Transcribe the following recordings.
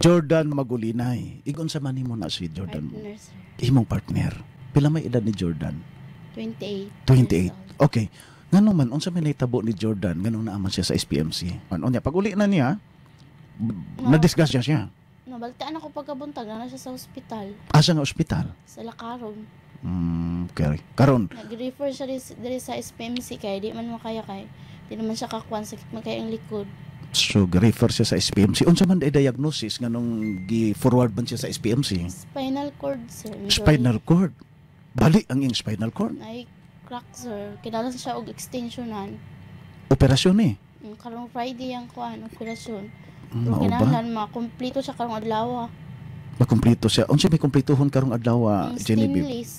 Jordan Magulinay. Igon sa man nimo na si Jordan? Partner, sir. Imong partner. Pila may edad ni Jordan? 28. 28. Years old. Okay. Ngano man, unsa may nahitabo ni Jordan nganong naa man siya sa SPMC? Ano niya pag uli na niya, No. na-disgrasya siya. Nabalitaan ako pagkabuntag na siya sa ospital. Asa nga ospital? Sa Lakaron. Okay. Karon, Nag-refer siya diri sa SPMC kay di man makaya kay di naman siya kakuan, sakit man kay ang likod. So refer siya sa SPMC. Unsa man day diagnosis nganong gi-forward man siya sa SPMC? Spinal cord, sir. Medyo Spinal cord. Bali ang iyang spinal cord. Ay crack, sir. Kinahanglan siya og extensionan. Operasyon eh. Karong Friday ang kuan operasyon. Pero Mao ba? kinahanglan makumpleto siya karong adlaw. Makumpleto siya. Unsa may kumpletohon karong adlaw, Ang Genevieve? stainless.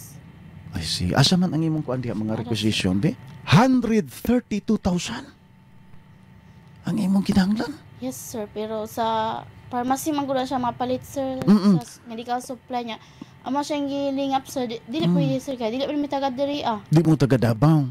I see. Asa man ang imong kuan diha, mga Para requisition, be? 132,000. Ang imong kinahanglan. Yes, sir. Pero sa pharmacy man gud siya mapalit, sir. Sa medical supply niya. Amo siyang gilingap, sir. Dili pwede, sir, kay dili pwede mitagad diri ah. Di mo taga Davao.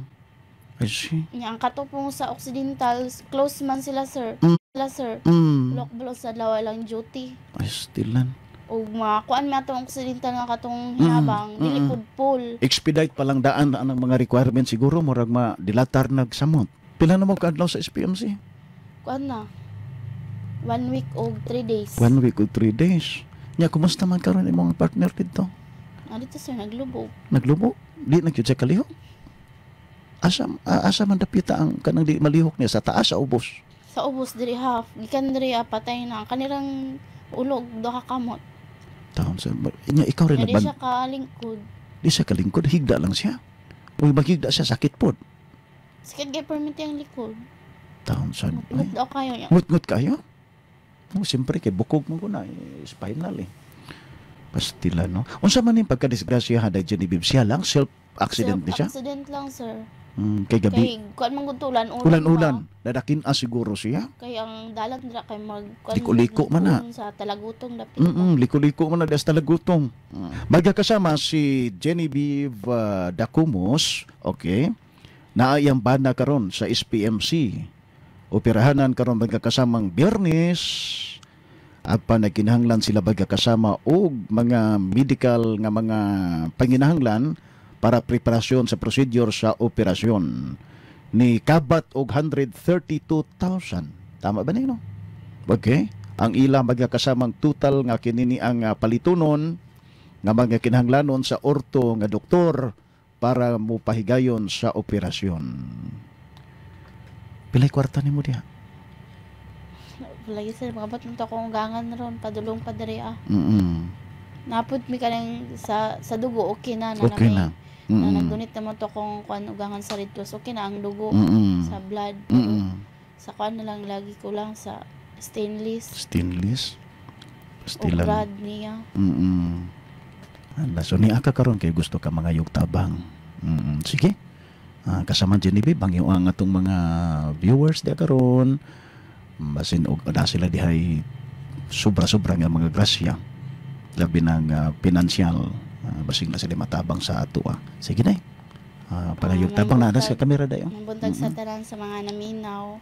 I see. Nya ang katupong sa Occidental, close man sila, sir. Sila, sir. Lokbalo sa adlaw lang duty. Ay, still lan. Ug makuan man atong Occidental nga katong hinabang, dili pud full. Expedite pa lang daan ang mga requirement siguro, murag ma dilatar nagsamot. Pila na mo kaadlaw sa SPMC? Kuan na. One week og 3 days. One week or 3 days. Nya, kumusta man karon imong partner dito? Ah, dito, sir, naglubog. Naglubo? Di na gyud siya kalihok? Asa man dapita ang kanang di malihok niya, sa taas, sa ubos? Sa ubos diri half. Gikan diri ah, patay na ang kanirang ulog, duha ka kamot. Taon sa nya ikaw rin Nya di nagban siya kalingkod. Di siya kalingkod, higda lang siya. Uy, maghigda siya, sakit pod. Sakit kay permit ang likod. Taon sa Ngut daw kayo niya. Ngut-ngut kayo? Oh, siyempre kay bukog mo ko na eh, spinal eh. Pastila, no. Unsa man yung pagkadisgrasya ha, Genevieve, siya lang self accident ni siya? Accident lang, sir. Kay gabi. Kay kuan man gud ulan ulan. Ulan-ulan, pa. dadakin a siguro siya. Kay ang dalan dira kay mag kuan Liko-liko man na. Sa Talagutong dapit. Liko-liko man na das Talagutong. Magkakasama si Genevieve Dacumos, okay? Naayang bana karon sa SPMC. Operahanan karon, magkakasamang Biyernes. Apan nagkinahanglan sila, magkakasama, og mga medical nga mga panginahanglan para preparasyon sa procedure sa operasyon ni kabat og 132,000. Tama ba nino? Okay. Ang ila magkakasamang total nga kinini ang palitunon nga mga kinahanglanon sa orto nga doktor para mo pahigayon sa operasyon. Pilay kwarta nimo diha? Lagi, sir, makabot mo to akong ugangan ron padulong pa diri ah. Napud mi kanang sa dugo, okay na na Okay na. Na nagdonate naman to akong kuan ugangan sa Red Cross, okay na ang dugo sa blood. Pero sa kuan na lang lagi ko lang sa stainless. Stainless. O Pastilan. brad niya. Ala, so ni aka karon kay gusto ka mga tabang. Sige. Ah, kasama Genevieve ang iyong ang atong mga viewers di karon. Basin og na sila dihay sobra-sobra nga mga grasya. Labi ng pinansyal. Basing na sila matabang sa ato. Ah. Sige na. Panayog Ah, tabang na may sa kamera dayon. Mabuntag sa tanan sa mga naminaw.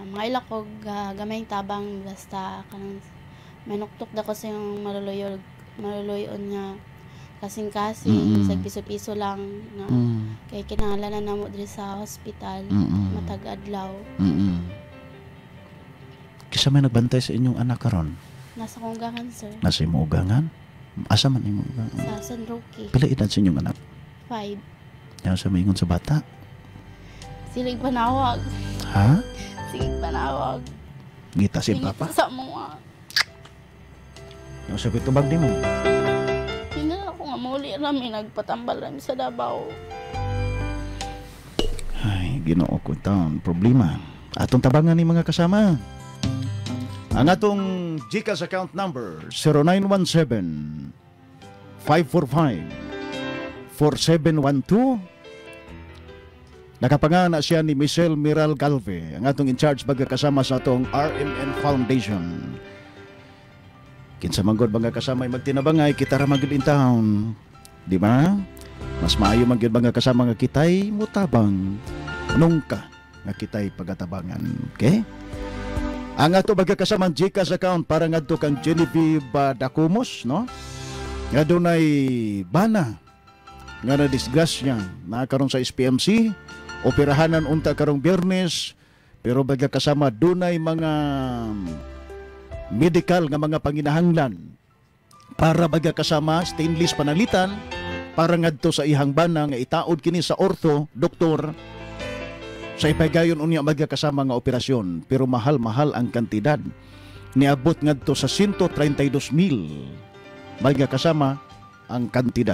Mga ilak og gamayng tabang basta kanang manuktok da ko sa yung maluluyo maluluyon nga kasing-kasing, bisag piso-piso lang nga kay kinahanglan na namo diri sa hospital matag adlaw. Kisa may nagbantay sa inyong anak karon? Nasa kong ugangan, sir. Nasa imong ugangan? Asa man imong ugangan? Sa San Roque. Pila edad sa inyong anak? 5. Yan sa maingon sa bata. Silig panawag. Ha? Sige panawag. Ngita si Tingit papa? sa mga. Yung sabi tubag di mo. Hindi na ako nga mauli rami nagpatambal rami sa Davao. Ay, Ginoo ko taon. Problema. Atong tabangan ni mga kasama. Ang atong GCash account number 0917 545 4712. Nakapangana siya ni Michelle Miral Galve, ang atong in charge kasama sa atong RMN Foundation. Kinsa man gud, mga kasama, ay magtinabangay, kita ra man gud in town. Di ba? Mas maayo man gyud, mga kasama, nga kitay mutabang nungka nga kitay pagatabangan. Okay? Ang ato baga kasama ang GCash account para ngadto kang Genevieve Dacumos, no? Nga dunay bana nga na disgrasya na karon sa SPMC, operahanan unta karong Biyernes, pero baga kasama dunay mga medical nga mga panginahanglan para baga kasama stainless panalitan para ngadto sa ihang bana nga itaod kini sa ortho doktor sa ipagayon unya baga kasama nga operasyon, pero mahal-mahal ang kantidad, niabot ngadto sa 132,000 baga kasama ang kantidad.